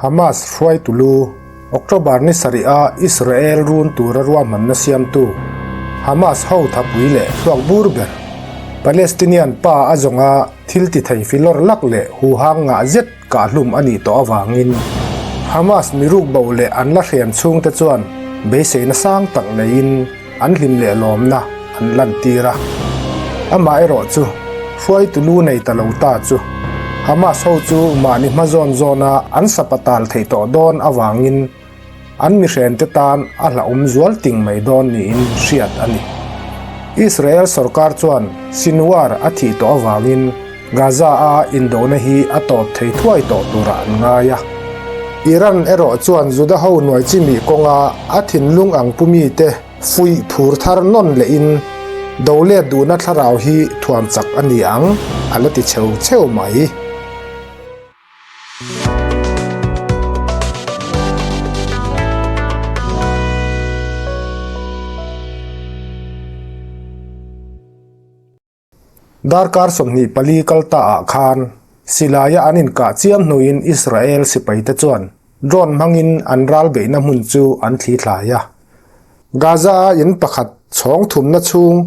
Hamas hruaitu lu, October ni sarih a Israel run tura ruahmanna siamtu, Hamas ho thapui leh thluak bur ber, Palestinian pa a zawnga thil ti thei filawr lak leh huhang ngah zet kahhlum a nih tawh avangin Hamas miruk bo leh an la hren chhungte chuan beiseina sang tak neiin an hlim leh lawmna an lantir a. Amaherawh chu, hruaitu lu nei ta lo ta chu Hamas ho chu mahni hma zawn zawna an sapatal theih tawh dawn avangin an mihrente tan a hlauhawm zual ting mai dawn niin hriat a ni. Israel sorkar chuan Sinwar a thih tawh avangin Gaza-a indona hi a tawp thei thuai tawh turah an ngai a. Iran erawh chuan Juda ho nuai chimi kawnga a thinlung ang pu mite fuih phur thar nawn lehin do let duhna thlarau hi thuam chak a ni ang a la ti cheu cheu mai. Darkar 24 kal ta ah khan silaia an inkah chiam hnuin Israel sipaite chuan drone hmangin an ral beihna hmun chu an thli thlai a. Gaza-a in pakhat chhawng thumna chhung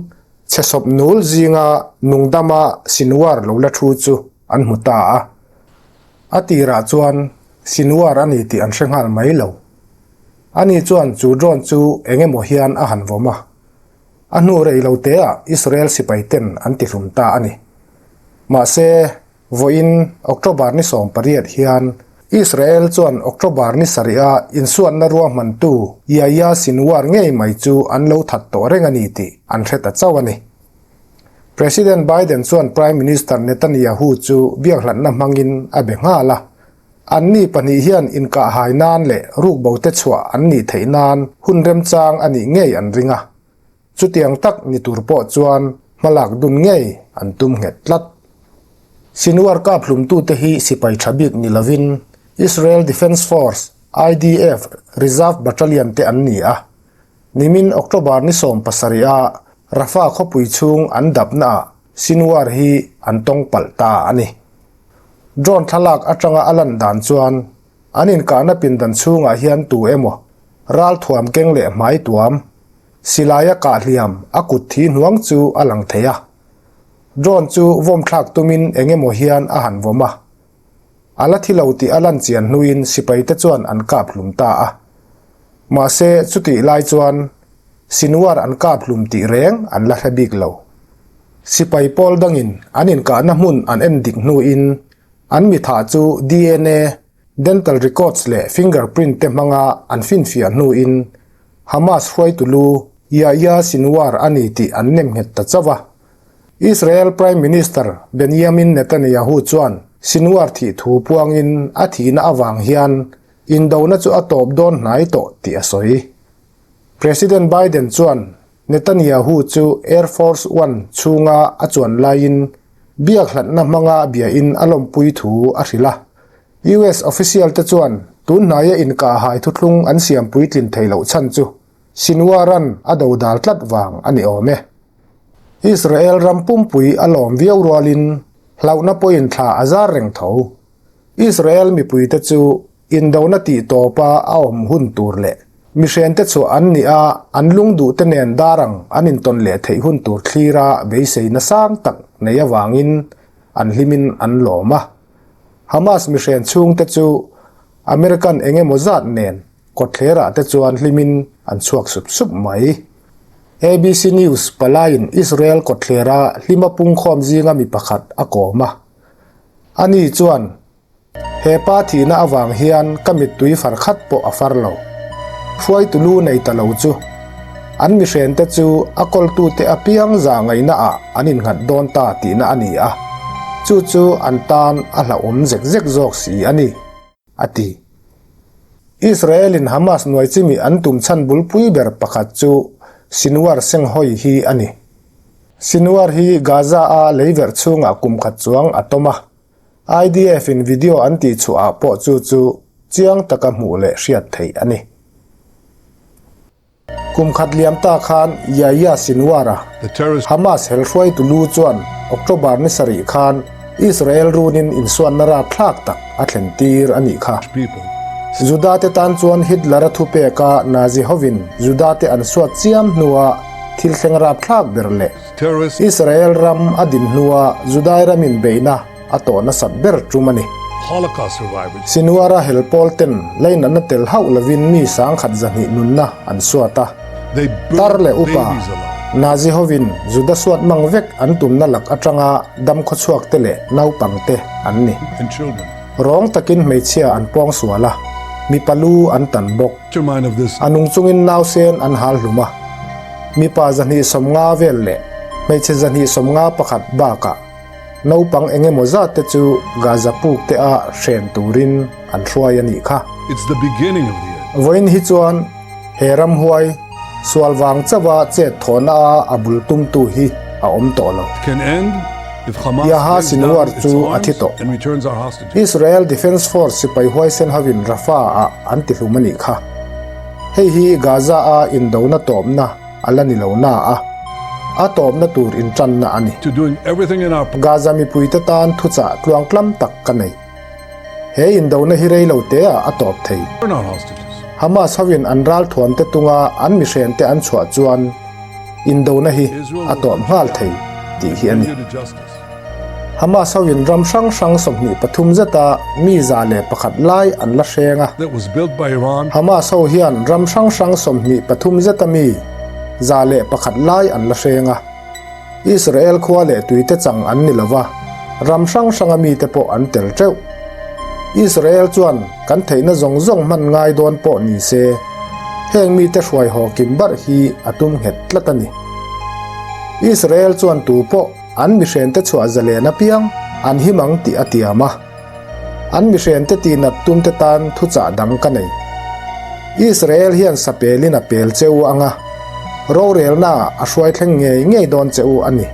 chhe sawp nul zinga nungdama Sinwar lo la thu chu an hmu ta a. A tirah chuan Sinwar a ni tih an hre nghal mai lo. Ani chuan chu drone chu eng emaw hian a han vawm a. A hnu rei lo teah Israel sipai ten an tihlum ta a ni. Mahse, vawiin October ni 18 hian Israel chuan October ni sariha insuatna ruahmantu Yahya Sinwar ngei mai chu an lo that tawh reng a ni tih an hre ta chauh a ni. President Biden chuan Prime Minister Netanyahu chu biakhlatna hmangin a be nghal a. Anni pahnih hian inkahhai nan leh rukbote chhuah an nih theih nan hun remchang a nih ngei an ring a. Chutiang tak ni tur pawh chuan hmalak dun ngei an tum nghet tlat. Sinwar kap hlumtute hi sipai tha bik ni lovin Israel Defence Force, IDF, Reserve Battalion te an ni a. Nimin October ni 17 a Rafah khawpui chhung an dapnaah Sinwar hi an tawng palh ta a ni. Drone thlalak atanga a lan dan chuan an inkahna pindan chhungah hian tu emaw ral thuam keng leh hmai tuam, silaia kah hliam a kut thi hnuang chu a lang thei a. Drone chu vawm thlak tumin eng emaw hian a han vawm a. A la thi lo tih a lan chian hnuin sipaite chuan an kap hlum ta a. Mahse chutih lai chuan Sinwar an kap hlum tih reng an la hre bik lo. Sipai pawl dangin an inkahna hmun an en dik hnuin an mi thah chu DNA, dental records leh fingerprint te hmanga an finfiah hnuin Hamas hruaitu lu Yahya Sinwar a ni tih an nem nghet ta chauh a. Israel Prime Minister Benjamin Netanyahu chuan Sinwar thih thu puangin a thihna avang hian indona chu a tawp dawn hnai tawh tih a sawi. President Biden chuan Netanyahu chu Air Force One chhunga a chuan laiin biak hlatna hmanga biain a lawmpui thu a hrilh a. US official te chuan tun hnaia inkahhai thuthlung an siam puitlin thei loh chhan chu Sinwar-a'n a dodal tlat vang a ni awm e. Israel ram pumpui a lawm viau rualin hlauhna pawhin thla a zar reng tho. Israel mipuite chu indona tih tawpa a awm hun tur leh mihrente chhuah an nih a, an lungduhte nen dar ang an intawn leh theih hun tur thlira beiseina sang tak nei avangin an hlimin an lawm a. Hamas mihren chhungte chu American eng emaw zat nen kawtthlerah te chuan hlimin an chhuak sup sup mai. ABC News palaiin Israel kawtthlera hlima pungkhawm zinga mi pakhat a kawm a. Ani chuan, He pa thihna avang hian ka mittui far khat pawh a far lo. Hruaitu lu nei ta lo chu an mihrente chu a kawltute apiang zah ngaihnaah an innghat dawn ta tihna a ni a, chu chu an tan a hlauhawm zek zek zawk si a ni, a ti. Israel-in Hamas nuai chimi an tum chhan bulpui ber pakhat chu Sinwar senghawi hi a ni. Sinwar hi Gaza-a leiverh chhungah kum khat chuang a tawm a, IDF-in video an tihchhuahah pawh chu chu chiang taka hmuh leh hriat theih a ni. Kum khat liam ta khan Yahya Sinwar-a Hamas hel hruaitu lu chuan October ni sarih khan Israel runin insuanna rapthlak tak a thlen tir a nih kha. Judate tan chuan Hitler-a thupeka Nazi hovin Judate an suat chiam hnua thil thleng rapthlak ber leh Israel ram a din hnua Judai ramin beihna a tawh nasat ber tum a ni. Sinwar-a hel pawl ten leinatna tel hauh lovin mi sangkhat 200 nunna an suat a. Tar leh upa, Nazi hovin Juda suat mang vek an tumna lak atanga dam khawchhuak te leh naupang te an ni. Rawng takin hmeichhia an pawng sual a, mipa lu an tan bawk. A nung chungin nausen an hal hlum a, mipa 250 vel leh hmeichhe 251 bakah naupang eng emaw zat te chu Gaza puk te a hren turin an hruai a nih kha. Vawiin hi chuan he ramhuai sual vang chauha chet thawhna a a bul tumtu hi a awm tawh lo. Yahya Sinwar chu a thi tawh. Israel Defense Force sipai huaisen hovin Rafah ah an ti hlum a nih kha. Hei hi Gaza a indona tawpna a la ni lo na a, a tawpna tur intanna a ni. Gaza mipuite tan thuchah tluangtlam tak ka nei. He indona hi rei lo te ah a tawp thei. Hamas hovin an ralthuam te tunga an mihren te an chhuah chuan indona hi a tawp nghal thei tih hi a ni. Hamas hovin ram hrang hrang 23 zeta mi 101 lai an la hreng a. Hamas ho hian ram hrang hrang 23 zeta mi 101 lai an la hreng a. Israel khua leh tuite chang an ni lova, ram hrang hranga mite pawh an tel teuh. Israel chuan kan theihna zawng zawng hman ngai dawn pawh ni se, heng mite hruai haw kim barh hi a tum nghet tlat a ni. Israel chuan tu pawh an mihrente chhuah zalen apiang an him ang tih a tiam a. An mihrente tihnat tumte tan thuchah dang ka nei. Israel hian sapelin a pel che u ang a, rorelnaah a hruai thleng ngei ngei dawn che u a ni.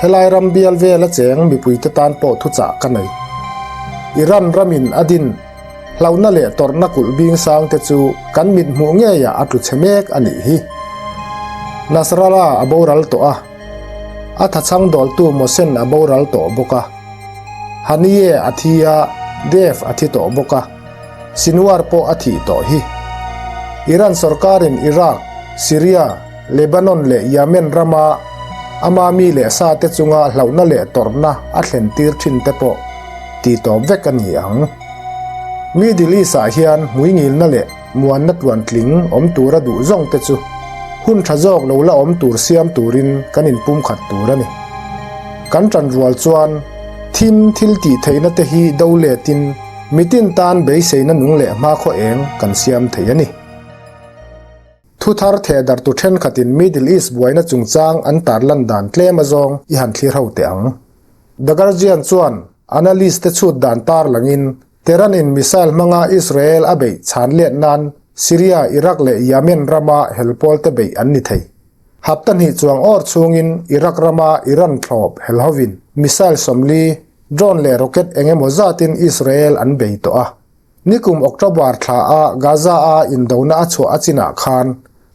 Helai ram bial vela cheng mipuite tan pawh thuchah ka nei. Iran ramin a din hlauhna leh tawrhna kulh bing sangte chu kan mit hmuh ngeiah a tlu chhe mek a nih hi. Nasrallah a boral tawh a, a thachhang dawltu Mohsen a boral tawh bawk a. Haniyeh a thi a, Dev a thi tawh bawk a, Sinwar pawh a thih tawh hi. Iran sorkarin Iraq, Syria, Lebanon leh Yemen rama ama mi leh sa te chunga hlauhna leh tawrhna a thlen tir thin te pawh ti tawp vek a ni ang. Middle East ah hian hmuingilna leh muanna tluantling awm tura duh zawng te chu hun tha zawk lo la awm tur siam turin kan inpumkhat tur a ni. Kan tanrual chuan thim thil tih theihna te hi do letin mitin tan beiseina nung leh hmakhaw eng kan siam thei a ni. Thuthar thehdartu thenkhatin Middle East buaina chungchang an tarlan dan tlem azawng i han thlir ho teh ang. The Guardian chuan analyst te chhut dan tarlangin Tehran-in missile hmanga Israel a beih chhan let nan Syria, Iraq leh Yemen rama hel pawlte beih an ni thei. Hapta hnih chuang awr chhungin Iraq rama Iran thlawp hel hovin missile 40, drone leh rocket eng emaw zatin Israel an bei tawh a. Nikum October thla a Gaza-a indona a chhuah a chinah khan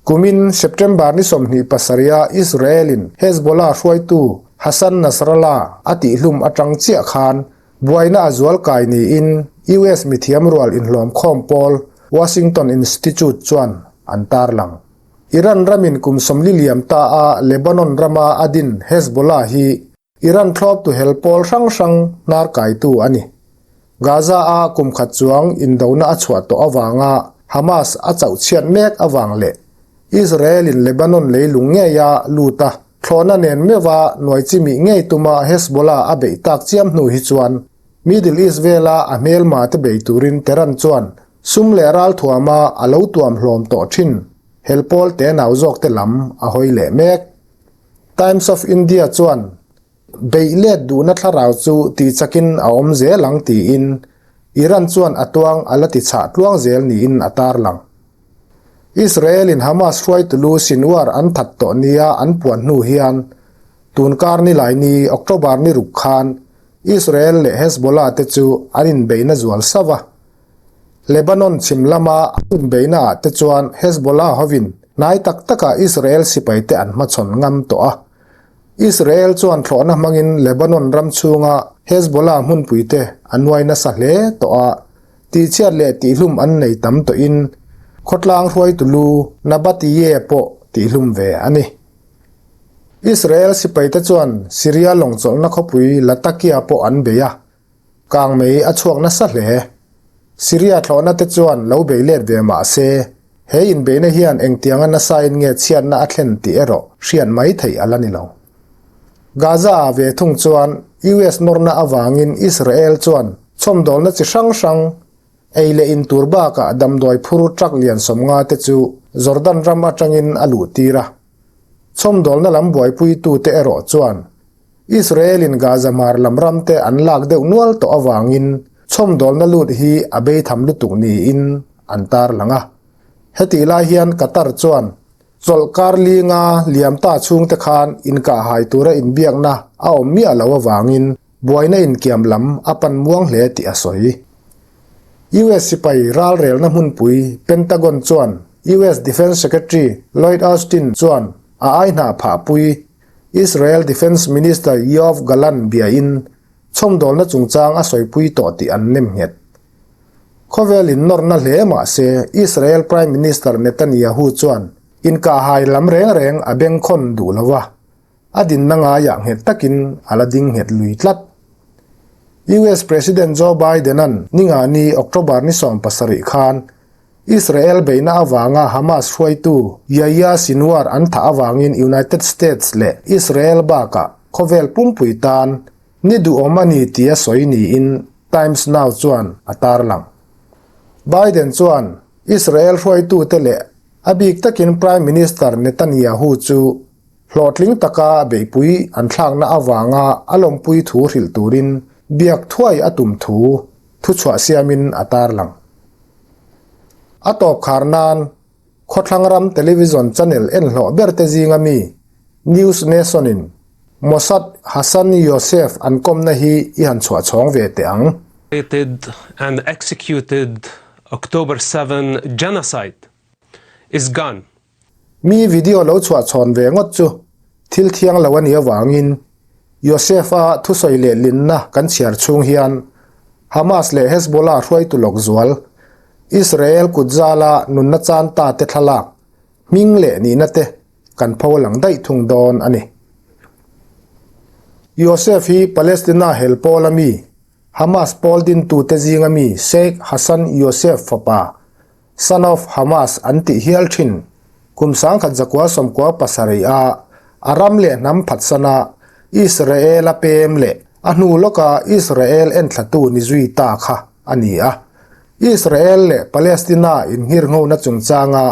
Kumin September ni 27 a Israel-in Hezbollah hruaitu Hassan Nasrallah a tihhlum atang chiah khan Buaina a zual kai niin US mithiam rual inhlawm khawm pawl Washington Institute chuan an tarlang. Iran ramin kum 40 liam ta a Lebanon rama a din Hezbollah hi Iran thlawptu hel pawl hrang hrang hnar kaitu a ni. Gaza a kum khat chuang indona a chhuah tawh avanga Hamas a chauh chhiat mek avang leh Israel-in Lebanon leilung ngeia lut a Thlawhna nen meuha nuai chimih ngei tuma Hezbollah a beih tak chiam hnu hi chuan Middle East vela a hmelma te bei turin Tehran chuan sum leh ralthuama a lo tuam hlawm tawh thin hel pawl tenau zawk te lam a hawi leh mek. Times of India chuan beih let duhna thlarau chu tihchakin a awm zel ang tiin Iran chuan a tuang a la tichhah tluang zel niin a tarlang. Israel-in Hamas hruaitulu Sinwar an that tawh nia an puan hnu hian tunkar Nilaini, October ni ruk khan Israel leh Hezbollah te chu an inbeihna zual sauh a. Lebanon chhim lama an inbeihnaah te chuan Hezbollah hovin hnai tak takah Israel sipaite an hmachhawn ngam tawh a. Israel chuan thlawhna hmangin Lebanon ram chhunga Hezbollah hmunpuite a nuai nasa hle tawh a. Tihchhiat leh tihhlum an nei tam tawhin khawtlang hruaitu lu Nabatiye pawh tihhlum ve a ni. Israel sipaite chuan Syria lawngchawlhna khawpui Latakia pawh an bei a, kangmei a chhuak nasa hle. Syria thlawhna te chuan lo bei let ve mah se, he inbeihna hian engtianga nasain nge chhiatna a thlen tih erawh hriat mai theih a la ni lo. Gaza-ah ve thung chuan US nawrna avangin Israel chuan chhawmdawlna chi hrang hrang, ei leh in tur bakah damdawi phur truck lian 50 te chu Jordan ram atangin a luh tir a. Chhawmdawlna lam buaipuitute erawh chuan Israel-in Gaza hmar lam ramte an lak deuh nual tawh avangin chhawmdawlna lut hi a beitham lutuk niin an tarlang a. Hetih lai hian Qatar chuan Chawlhkar linga liam ta chhungte khan inkahhai tura inbiakna a awm miah lo avangin buaina inkiam lam a pan muang hle tih a sawi. US sipai ralrelna hmunpui Pentagon chuan US Defence Secretary Lloyd Austin chuan a ai hna phahpui Israel Defence Minister Yoav Gallant biain chhawmdawlna chungchang a sawipui tawh tih an nem nghet. Khawvel in nawrna hle mah se Israel Prime Minister Netanyahu chuan inkahhai lam reng reng a bengkhawn duh lo a, a dinna ngaiah nghet takin a la ding nghet lui tlat. US President Joe Biden-a'n ningani October ni 17 khan Israel beihna avanga Hamas hruaitu Yahya Sinwar an thah avangin United States leh Israel bakah khawvel pumpui tan Ni duhawm a ni tia sawi niin Times Now chuan a tarlang. Biden chuan Israel hruaitute leh a bik takin Prime Minister Netanyahu chu hlawhtling taka beihpui an thlakna avanga a lawmpui thu hrilh turin biak thuai a tum thu thuchhuah siamin a tarlang. A tawp khar nan Khawthlang ram television channel en hlawh berte zinga mi News Nation-in Mossad Hassan Youssef an kawmna hi i han chhuah chhawng ve teh ang. And executed October 7 genocide is gone. Mi video lo chhuah chhawn ve ngawt chu thil thiang lo a nih avangin Youssef-a thusawi leh linna kan chhiar chhung hian Hamas leh Hezbollah hruaitu lawk zual Israel kutzala nunna chan ta te thlalak hming leh nihna te kan pho lang daih thung dawn a ni. Youssef hi Palestina hel pawla mi, Hamas pawl dintute zinga mi Sheikh Hassan Youssef fapa, Son of Hamas an tih hial thin, kum 1997 a a ram leh hnam phatsana Israel-a pem leh a hnu lawka Israel enthlatu ni zui ta kha a ni a. Israel leh Palestina innghirnghona chungchanga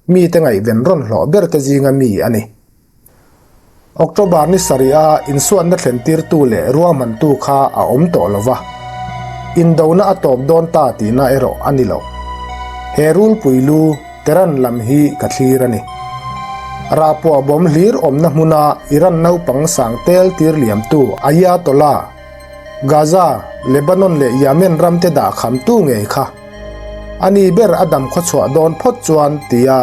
mite ngaihven rawn hlawh berte zinga mi a ni. October ni sarih-a insuatna thlentirtu leh ruahmantu kha a awm tawh lo va, indona a tawp dawn ta tihna erawh a ni lo. He rulpui lu Tehran lam hi ka thlir a ni. Rahpuah bawm hlir awmna hmuna Iran naupang sang tel tir liamtu Ayatollah, Gaza, Lebanon leh Yemen ramte dah khamtu ngei kha a ni ber a dam khawchhuah dawn phawt chuan tia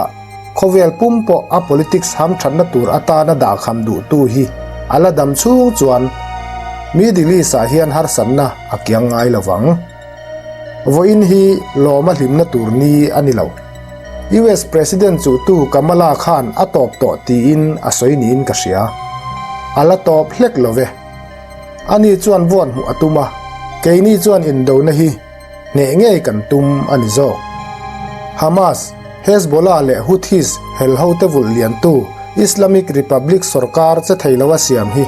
Khawvel pum pawh a politics hamthatna tur atana dahkham duhtu hi a la dam chhung chuan Middle East-ah hian harsatna a kiang ngai lo vang. Vawiin hi lawma hlimna tur ni a ni lo. US President chuhtu Kamala khan a tawp tawh tiin a sawi niin ka hria. A la tawp hlek lo ve. Ani chuan vote hmuh a tum a, keini chuan indona hi Hneh ngei kan tum a ni zawk. Hamas, Hezbollah leh Houthis helhote vulh liantu Islamic Republic sorkar che thei lo a siam hi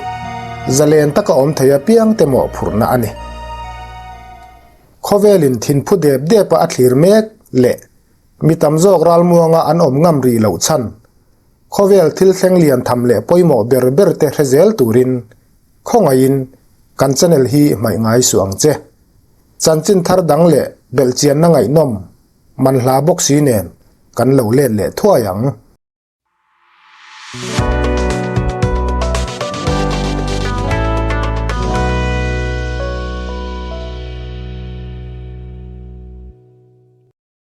zalen taka awm thei apiangte mawhphurhna a ni. Khawvelin thinphu dep depa a thlir mek leh mi tam zawk ralmuanga an awm ngam rih loh chhan khawvel thil thleng lian tham leh pawimawh ber berte hre zel turin khawngaihin kan channel hi hmaih ngai suh ang che. Chanchin thar dang leh belhchianna ngaihnawm man hla bawk si nen kan lo let leh thuai ang.